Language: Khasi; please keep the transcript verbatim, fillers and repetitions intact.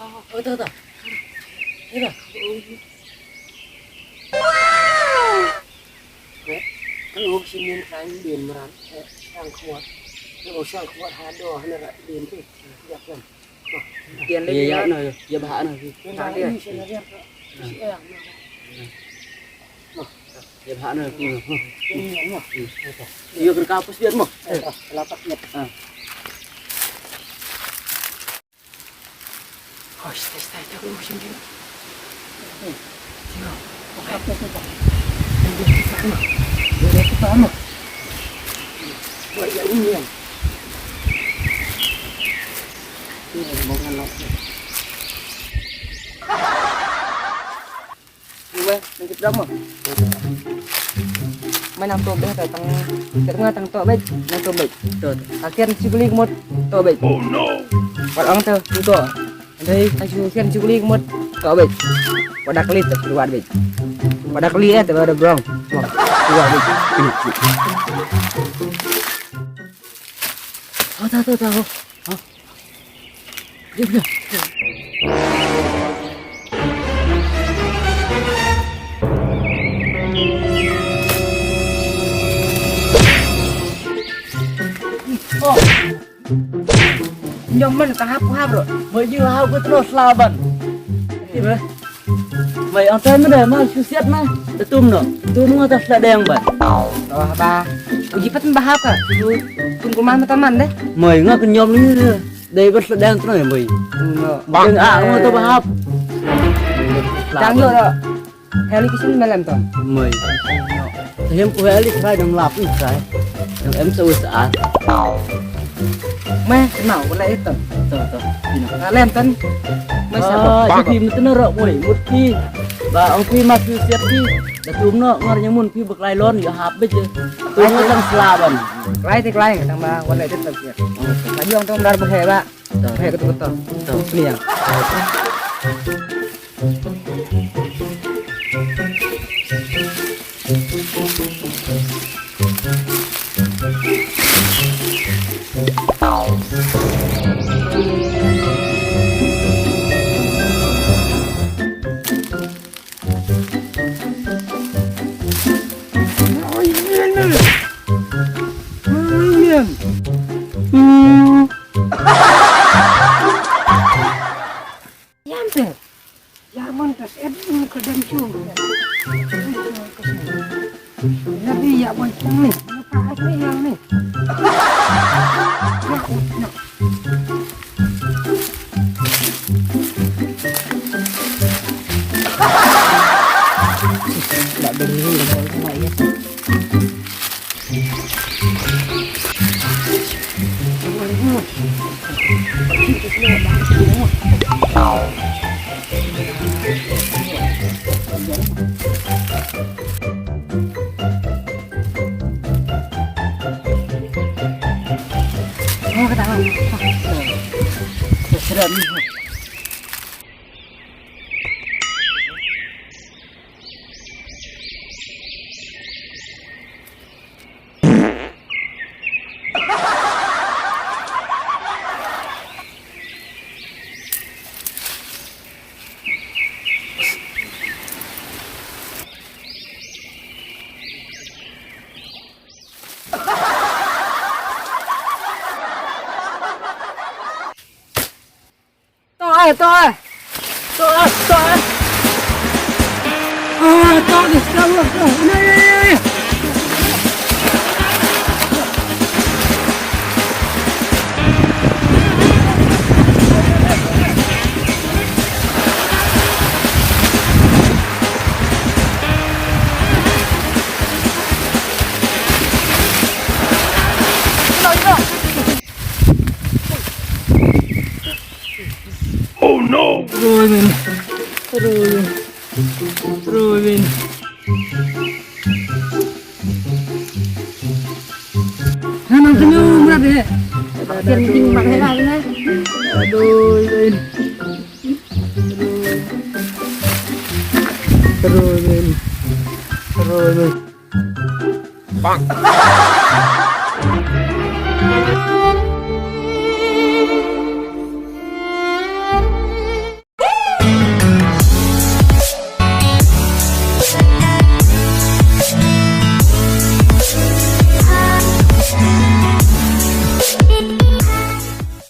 Oh, oh, to, to. Ila. Kan uk sinin kan din meran. Eh, sang kuat. Oh, sang kuat hado hana rak din tu. Ya kan. Tian lagi ya, ya. No, ya, ya, bahak no. Tian lagi sini dia. Si eh. Ya, bahak no. Ini no. Iya, kerja apa sih, Mo? Eh, lapak ya. Ah. Oh, stai, stai, stai, oh, sini. Wah, ya, ini ya. Ini rombongan lagi. Weh, nang kita berapa? Mai nang to bej, tang, kat nga tang to bej, nang to bej. To, to. Akhir si kuli kemot to bej. Oh no. Wat ong to, to. Dei, akhir si kuli kemot to bej. Wat dak kali to, wat bej. Wat dak kali eh, to ada brong. Wah, to bej. Oh, to, to, to. Hah? Dia, dia. Oh. Nyong man ka hap hap ro. Mo yu hap ko tro slaban. Ti ba. Mai ang tai ma da ma su siat ma. Da tum no. Tum nga ta sla deng ba. Oh ba. Uji pat ba hap ka. Tum ko man ta man de. Mai nga ka nyom ni. Dei ba sla deng tro mai. No. Deng a nga ta ba hap. Dang yo ro. Heli kisin melem ton. Moi. Hem ku heli kai dang lap ni kai. Dang em sa usa. Moi mau wala iton. To to. Ina. Melem ton. Moi sa. Ah, jadi mutena ro moi. Mut phi. Ba ong phi ma phi siap phi. Da tum no ngar nyamun phi beklai lon ya hap bej. Tum no tang selaban. Klai ti klai tang ba wala iton siap. Lagi ong tong dar behe ba. Behe ketu ketu. Ni ya. Yam te. Yam man tas et ni ka dam chu. Nabi ya man ni. Apa ni yang ni? Ya, ya. Nak beri ni dah nak ya. To ai, to ai. To ai, to ai. Ah, to ni, to ni, to ni. Oh no! Ruin. Ruin. Ruin. Hana kenu murad he. Aduh, Ruin. Ruin. Ruin. Bang.